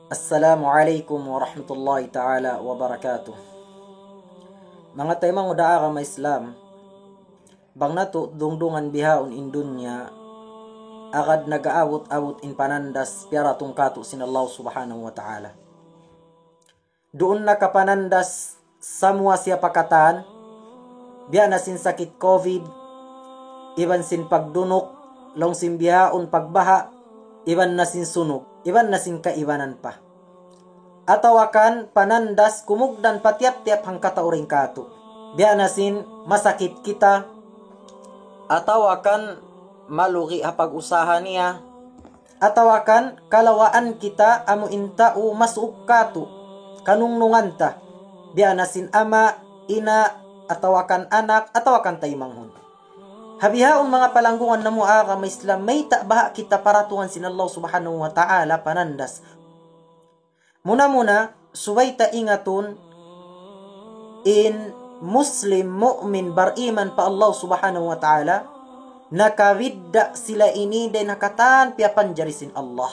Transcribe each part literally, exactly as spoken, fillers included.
Assalamu alaykum warahmatullahi ta'ala wabarakatuh. Manga taymanghud ha agama Islam, bang natu' dungdungan bihaun in dunya, agad nag-aabut-abut in panandas piyaratung kātu' sin Allah Subhanahu wa Ta'ala. Duun na kapanandas samuwa siya pa katan, biya' na sin sakit COVID, iban sin pagdunuk, laung sin bihaun pagbaha', iban na sin sunug, iban na sin kaibanan pa. Atawa kan panandas kumugdan pa tiyap-tiyap hangkatau dayn kātu'. Biya' na sin masakit kita, atawa kan malugi' ha pag-usaha niya, atawa kan kalawaan kita amu in tau masuuk kātu', kanungnungan ta, biya' na sin ama', ina', atawa kan anak, atawa kan taymanghud. Ha bihaun manga palanggungan namu' ha agama Islam, mayta' baha' kita paratungan sin Allah Subhanahu wa Ta'ala panandas. Muna-muna, subay ta ingatun, in Muslim, mu'min, bariman pa Allah Subhanahu wa Ta'ala, nakabidda' sila ini dayn ha katan piyapanjari sin Allah.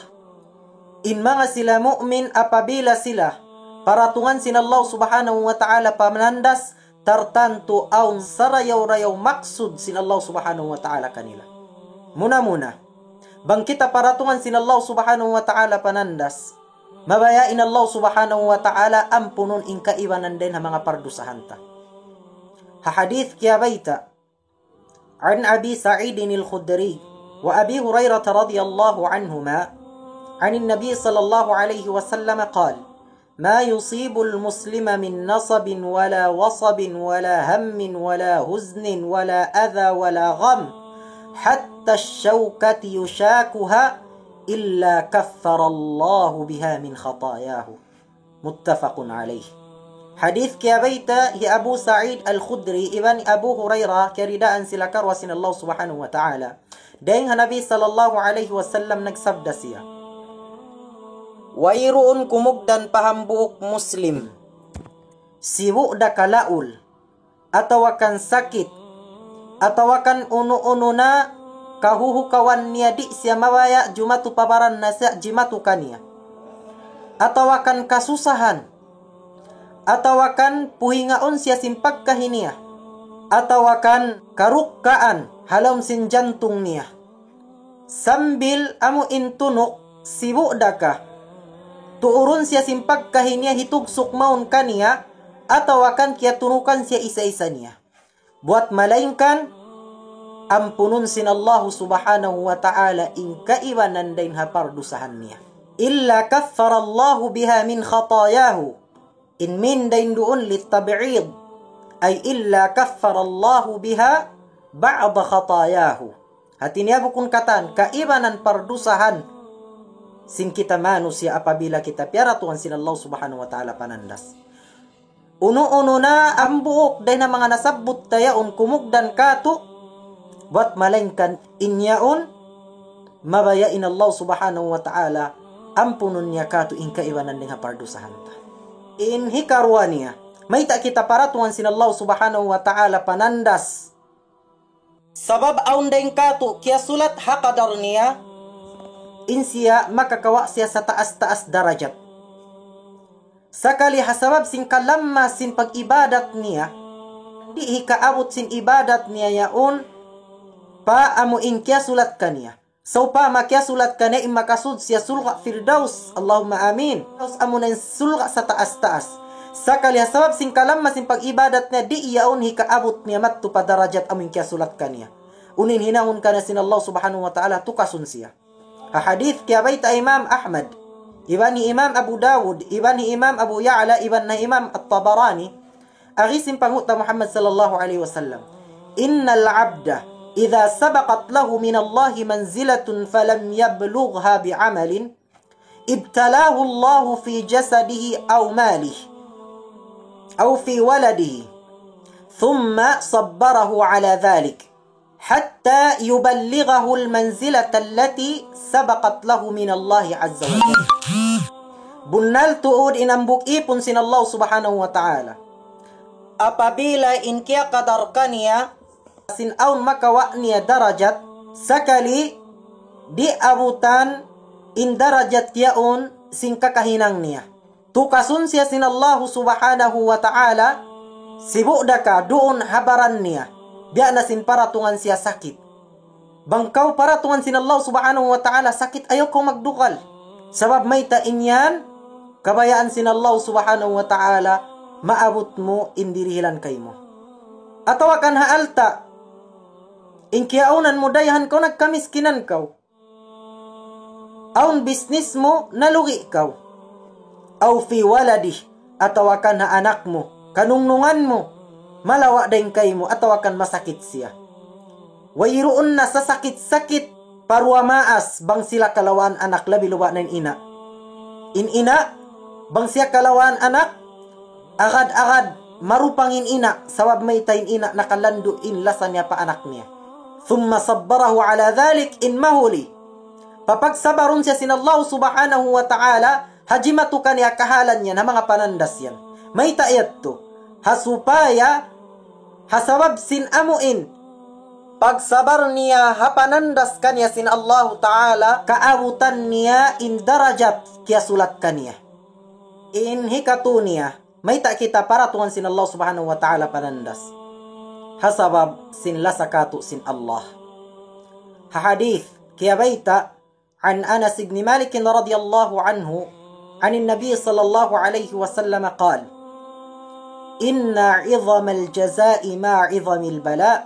In manga sila mu'min, apabila sila paratungan sin Allah Subhanahu wa Ta'ala panandas, tartantu awn sarayaw-rayaw maksud sin Allah Subhanahu wa Ta'ala kanila. Muna-muna, bang kita paratungan sin Allah Subhanahu wa Ta'ala panandas, mabaya' in Allah Subhanahu wa Ta'ala ampunun in kaibanan dayn ha manga pardusahan ta. Ha hadith kiyabayta', عن أبي سعيد الخدري وأبي هريرة رضي الله عنهما عن النبي صلى الله عليه وسلم قال: ما يصيب المسلم من نصب ولا وصب ولا هم ولا حزن ولا أذى ولا غم حتى الشوكة يشاكها إلا كفر الله بها من خطاياه. متفق عليه. Hadith kiyabayta' hi Abu Sa'id Al-Khudri iban Abu Hurairah, kiyaridaan sila karuwa sin Allah Subhanahu wa Ta'ala. Dayn ha Nabi sallallahu alayhi wasallam nagsabda siya, wayruun kumugdan pa hambuuk Muslim, sibu' da kalaul, atawa kan sakit, atawa kan unu-unu na kahuhukawan niya di' siya mabaya' jumatu pa baran nasiya' jimatu kaniya, atawa kan kasusahan, atawa kan puhingaun siya sin pagkahi niya, atawa kan karukkaan ha lawm sin jantung niya. Sambil amu in tunuk, sibu' da ka. Tuurun siya sin pagkahi niya hitugsuk mawn kaniya, atawa kan kiyatunukan siya isa-isa niya. Buwat malaingkan, ampunun sin Allahu Subhanahu wa Ta'ala in kaibanan dayn ha pardusahan niya. إلا كفر الله بها من خطاياه. In من dayn duun للتبعيض. أي إلا كفر الله بها بعض خطاياه. Hati niya bukun katan, kaibanan pardusahan sin kita manusiya' apabila kita piyaratungan sin Allah Subhanahu wa Ta'ala panandas. Unu-unu na hambuuk dayn ha manga nasabbut ta yaun kumugdan kātu', buwat malaingkan in yaun, mabaya' in Allah Subhanahu wa Ta'ala ampunun niya kātu' in kaibanan dayn ha pardusahan ta. In hikaruwa niya, mayta' kita paratungan sin Allah Subhanahu wa Ta'ala panandas. Sabab awn dayn kātu' kiyasulat ha kadar niya, in siya makakawa' siya sataas-taas darajat. Sakali ha sabab sin kalamma sin pag-ibadat niya, di' hikaabut sin ibadat niya yaun pa amu in kiyasulat kaniya. Sawpama kiyasulat kaniya in makasud siya surga' Firdaus, Allahumma amin. Firdaus amuna in surga' sataas-taas. Sakali ha sabab sin kalamma sin pag-ibadat niya, di' yaun hikaabut niya madtu pa darajat amu in kiyasulat kaniya. Unu in hinangun kaniya sin Allah Subhanahu wa Ta'ala, tukasun siya. Ha hadith kiyabayta' Imam Ahmad, iban hi Imam Abu Dawud, iban hi Imam Abu Ya'la, iban na Imam At-Tabarani, agi sin panghu' ta Muhammad sallallahu alayhi wasallam, إن العبد إذا سبقت له من الله منزلة فلم يبلغها بعمل ابتلاه الله في جسده أو ماله أو في ولده ثم صبره على ذلك حتى يبلغه المنزلة التي سبقت له من الله عز وجل. Bunnal tuud in hambuuk īpun sin Allah Subhanahu wa Ta'ala. Apabila in kiyakadar kaniya sin awn makawa' niya darajat, sakali di' abutan in darajat yaun sin kakahinang niya. Tukasun siya sin Allahu Subhanahu wa Ta'ala, sibu' da ka duun ha baran niya, biya' na sin paratungan siya sakit. Bang kaw paratungan sin Allah Subhanahu wa Ta'ala sakit, ayaw kaw magdugal. Sabab mayta' in yan, kabayaan sin Allah Subhanahu wa Ta'ala, maabut mu in dirihilan kaymu. Atawa kan ha alta', in kiyaunan mu dayahan kaw, nagkamiskinan kaw. Awn business mu, nalugi kaw. أو في ولده, atawa kan ha anak mu, kanungnungan mu, malawa' dayn kaymu, atawa kan masakit siya. Wayruun na sasakit-sakit pa duwa maas bang sila kalawaan anak, labi-labi na in ina'. In ina', bang siya kalawaan anak, agad-agad marupang in ina', sabab mayta' in ina' nakalandu' in lasa niya pa anak niya. ثم صبره على ذلك, in mahuli, papagsabarun siya sin Allah Subhanahu wa Ta'ala, ha jimatu kaniya kahalan yan, ha manga panandas yan. Mayta' yadtu? Ha supaya, ha sabab sin amu in pagsabar niya ha panandas kaniya sin Allahu Ta'ala, kaabutan niya in darajat kiyasulat kaniya. In hikatu niya, mayta' kita paratungan sin Allah Subhanahu wa Ta'ala panandas? Ha sabab sin lasa katu' sin Allah. Ha hadith, kiyabayta' عن أنس بن مالك رضي الله عنه عن النبي صلى الله عليه وسلم قال: إن عظم الجزاء مع عظم البلاء،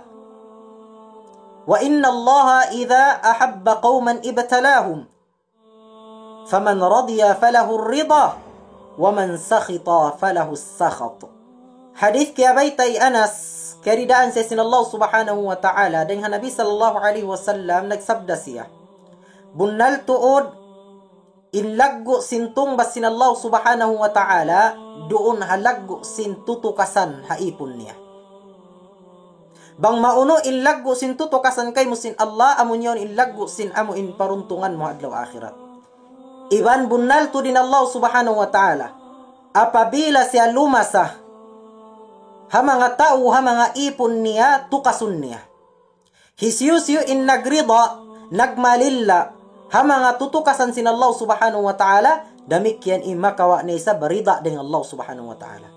وإن الله إذا أحب قوما ابتلاهم، فمن رضي فله الرضا، ومن سخط فله السخط. Hadith kiyabayta' hi Anas, kiyaridaan siya sin Allah Subhanahu wa Ta'ala, dayn ha Nabi sallallahu alayhi wasallam, nagsabda siya, bunnal tuud, in laggu' sin tungbas sin Allah Subhanahu wa Ta'ala, duun ha laggu' sin tutukasan ha ipun niya. Bang maunu in laggu' sin tutukasan kaymu sin Allah, amu yaun in laggu' sin amu in paruntungan mu ha adlaw akhirat. Iban bunnal tuud in Allah Subhanahu wa Ta'ala, apabila siya lumasa ha manga tau, ha manga ipun niya, tukasun niya. Hisiyu-siyu in nagrida, nagmalilla ha manga tutukasan sin Allah Subhanahu wa Ta'ala, damikkiyan in makawa' niya isab rida dayn Allah Subhanahu wa Ta'ala.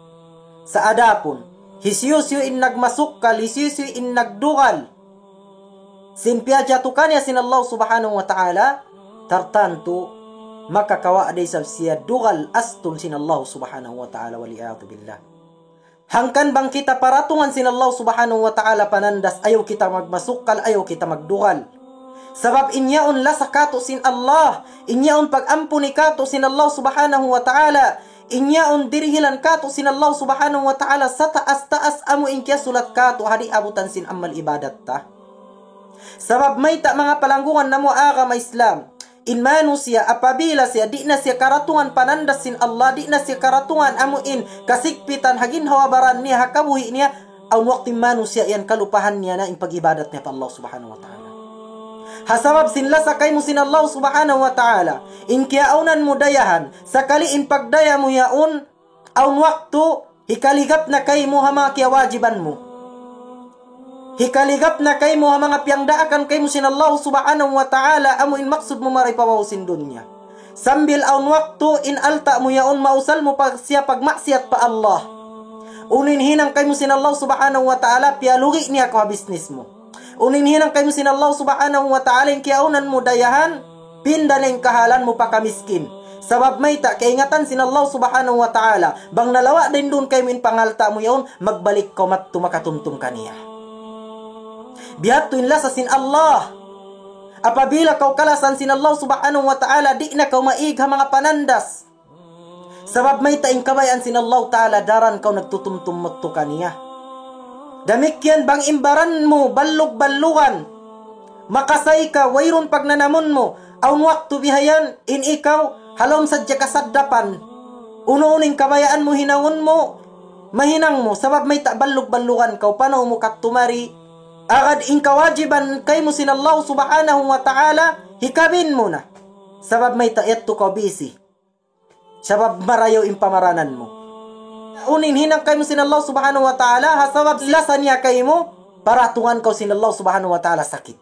Sa' adapun, hisiyu-siyu in nagmasukkal, hisiyu-siyu in nagdugal sin piyajatu kaniya sin Allah Subhanahu wa Ta'ala, tartantu makakawa' da isab siya dugal astul sin Allah Subhanahu wa Ta'ala, wal iyadhu billah. Hangkan bang kita paratungan sin Allah Subhanahu wa Ta'ala panandas, ayaw kita magmasukkal, ayaw kita magdugal. Sabab in yaun lasa katu' sin Allah, in yaun pag-ampuni katu' sin Allah Subhanahu wa Ta'ala, in yaun dirihilan katu' sin Allah Subhanahu wa Ta'ala sataas-taas amu in kiyasulat katu' ha di' abutan sin amal ibadat ta. Sabab mayta', manga palanggungan namu' agama Islam, in manusiya' apabila siya di' na siya karatungan panandas sin Allah, di' na siya karatungan amu in kasigpitan ha ginhawa-baran niya, ha kabuhi' niya, awn waktu in manusiya' yan kalupahan niya na in pag-ibadat niya pa Allah Subhanahu wa Ta'ala. Ha sabab sin lasa kaymu sin Allah Subhanahu wa Ta'ala, in kiyaunan mu dayahan, sakali in pagdaya mu yaun, awn waktu hikaligap na kaymu ha manga kiyawajiban mu. Hikaligap na kaymu ha manga piyangdaakan kaymu sin Allah Subhanahu wa Ta'ala, amu in maksud mu mari pa babaw sin dunya. Sambil awn waktu in alta' mu yaun mausal mu pa siya pagmaksiyat pa Allah. Unu in hinang kaymu sin Allah Subhanahu wa Ta'ala, piyalugi niya kaw ha business mu. Unu in hinang kaymu sin Allah Subhanahu wa Ta'ala, in kiyaunan mu dayahan, pinda na in kahalan mu pa kamiskin. Sabab mayta', kaingatan sin Allah Subhanahu wa Ta'ala, bang nalawa' dayn duun kaymu in pangalta' mu yaun, magbalik kaw madtu makatumtum kaniya. Biya' hadtu in lasa sin Allah. Apabila kaw kalasahan sin Allah Subhanahu wa Ta'ala, di' na kaw maig ha manga panandas. Sabab mayta', in kabayaan sin Allah Ta'ala, daran kaw nagtutumtum madtu kaniya. Damikkiyan bang in baran mu ballug-ballugan, makasay ka, wayruun pagnanamun mu, awn waktu bihayan, in ikaw, ha lawm sadja kasaddapan. Unu-unu in kabayaan mu hinangun mu, mahinang mu, sabab mayta', ballug-ballugan kaw, panaw mu kadtu mari. Agad in kawajiban kaymu sin Allah Subhanahu wa Ta'ala, hikabin mu na. Sabab mayta', yadtu kaw busy. Sabab marayaw in pamaranan mu. Unu in hinang kaymu sin Allah Subhanahu wa Ta'ala, ha sabab lasa niya kaymu, paratungan kaw sin Allah Subhanahu wa Ta'ala sakit.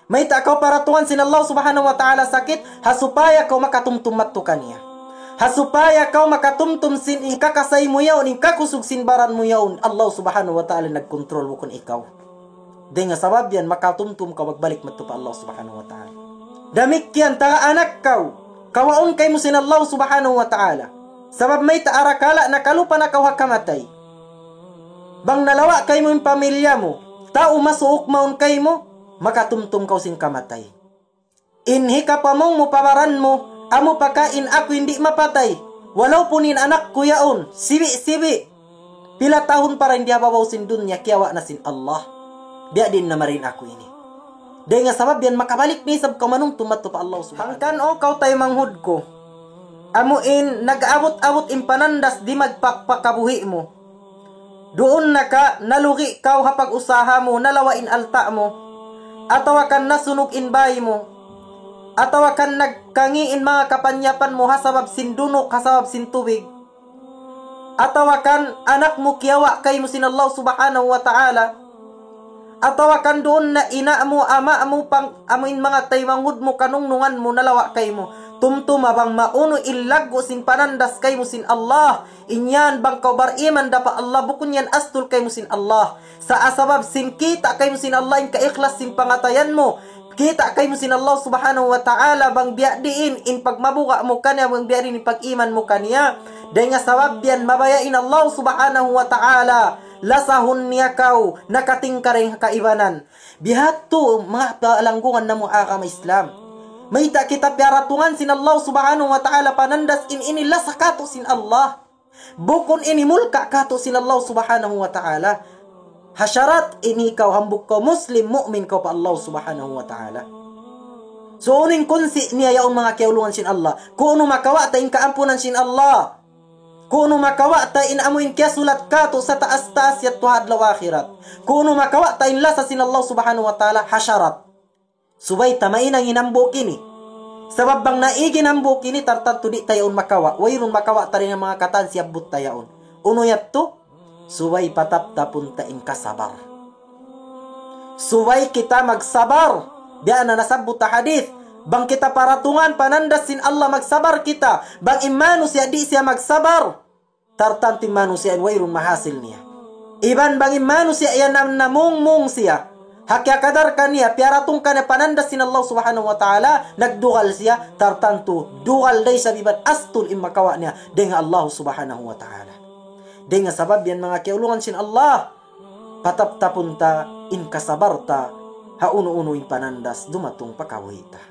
Mayta' kaw paratungan sin Allah Subhanahu wa Ta'ala sakit, ha supaya kaw makatumtum madtu kaniya. Ha supaya kaw makatumtum sin in kakasay mu yaun, in kakusug sin baran mu yaun, Allah Subhanahu wa Ta'ala nagkontrol, bukun ikaw. Dayn ha sabab yan, makatumtum kaw magbalik madtu pa Allah Subhanahu wa Ta'ala. Damikkiyan, taga anak kaw, kawaun kaymu sin Allah Subhanahu wa Ta'ala. Sabab mayta', arakala' nakalupa na kaw ha kamatay. Bang nalawa' kaymu in pamilya mu, tau masuuk mawn kaymu, makatumtum kaw sin kamatay. In hikapamung mu pa baran mu, amu pa ka in aku in di' mapatay. Walaupun in anak ku yaun, sibi'-sibi'. Pila tahun pa ra in di ha babaw sin dunya, kiyawa' na sin Allah. Biya' diin na mari in aku ini. Dayn ha sabab yan makabalik na isab kaw manumtum madtu pa Allah Subhanahu. Hangkan, o kaw taymanghud ku, amu in nag-abut-abut in panandas di' magpakpakabuhi' mu. Duun na ka, nalugi kaw ha pag-usaha mu, nalawa' in alta' mu, atawa kan nasunug in bāy mu, atawa kan nagkangi' in manga kapanyapan mu ha sabab sin dunuk, ha sabab sin tubig, atawa kan anak mu kiyawa' kaymu sin Allah Subhanahu wa Ta'ala, atawa kan duun na ina' mu, ama' mu, pang-, amu in manga taymanghud mu, kanungnungan mu, nalawa' kaymu. Tumtuma bang maunu in laggu' sin panandas kaymu sin Allah. In yan bang kaw bariman da pa Allah, bukun yan astul kaymu sin Allah. Sa' sabab sin kita' kaymu sin Allah, in kaikhlas sin pangatayan mu. Kita' kaymu sin Allah Subhanahu wa Ta'ala, bang biya' diin in pagmabuga' mu kaniya, bang biya' diin in pag-iman mu kaniya. Dayn ha sabab yan, mabaya' in Allah Subhanahu wa Ta'ala lasahun niya kaw, nakatingkaring kaibanan. Bihadtu, manga palanggungan namu' agama Islam. Mayta' kita piyaratungan sin Allah Subhanahu wa Ta'ala panandas in ini lasa katu' sin Allah. Bukun ini mulka' katu' sin Allah Subhanahu wa Ta'ala. Ha sharat ini kaw hambuuk kaw Muslim, mu'min kaw pa Allah Subhanahu wa Ta'ala. So, unu in kunsi' niya yaun, manga kiyaulungan sin Allah? Kunu' makawa' ta in kaampunan sin Allah. Kunu' makawa' ta in amu in kiyasulat katu' sa taas-taas yadtu ha adlaw akhirat. Kunu' makawa' ta in lasa sin Allah Subhanahu wa Ta'ala ha sharat. Subay ta mahinang in hambuuk ini. Sabab bang naig in hambuuk ini, tartantu di' ta yaun makawa'. Wayruun makawa' ta dayn ha manga katan siyabbut ta yaun. Unu yadtu? Subay pataptapun ta in kasabar. Subay kita magsabar. Biya' na nasabbut ha hadith. Bang kita paratungan panandas sin Allah, magsabar kita. Bang in manusiya' di' siya magsabar, tartantu in manusiya' yan wayruun mahasil niya. Iban bang in manusiya' yan nam-, namungmung siya, ha kiyakadar kaniya, piyaratung kaniya panandas sin Allah Subhanahu wa Ta'ala, nagdugal siya, tartantu dugal da isab iban astul in makawa' niya dayn ha Allah Subhanahu wa Ta'ala. Dayn ha sabab yan, manga kiyaulungan sin Allah, pataptapun ta in kasabar ta ha unu-unu in panandas dumatung pa kabuhi' ta.